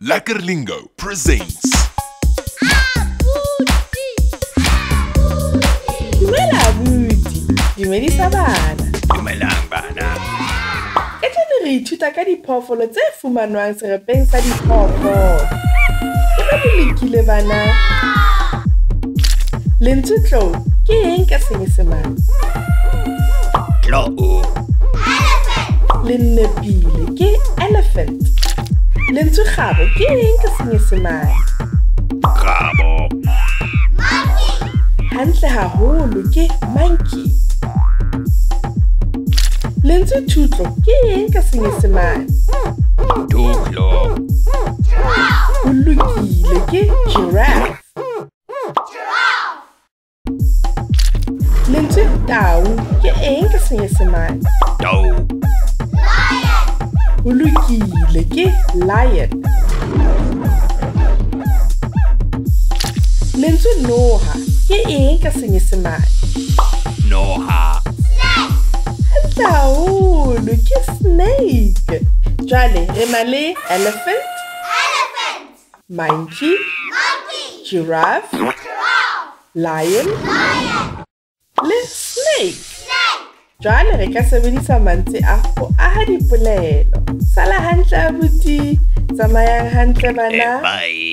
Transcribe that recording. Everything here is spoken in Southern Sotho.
Lekker Lingo presents. Dumela abuti, dumedisa bana. Dumelang bana. Kajeno re ithuta ka diphoofolo tse fumanwang serapeng sa diphoofolo. Ke ba bolokile bana. Lentswe tlou ke eng ka Senyesemane? Tlou. Le nepile ke elephant. Lentswe kgabo ke eng ka Senyesemane? Kgabo. Hantle haholo ke monkey. Lentswe thutlo ke eng ka Senyesemane? Thutlo. Ho lokile ke giraffe. Lentswe tau ke eng ka Senyesemane? Tau. Ho lokile ke lion. Lentswe noha ke eng ka Senyesemane? Noha. Hantle haholo ke snake. Jwale re na le elephant, monkey, giraffe, lion le snake. Jwale re ka sebedisa mantswe a ho aha dipolelo. Sala hantle abuti, tsamayang hantle bana. Bye.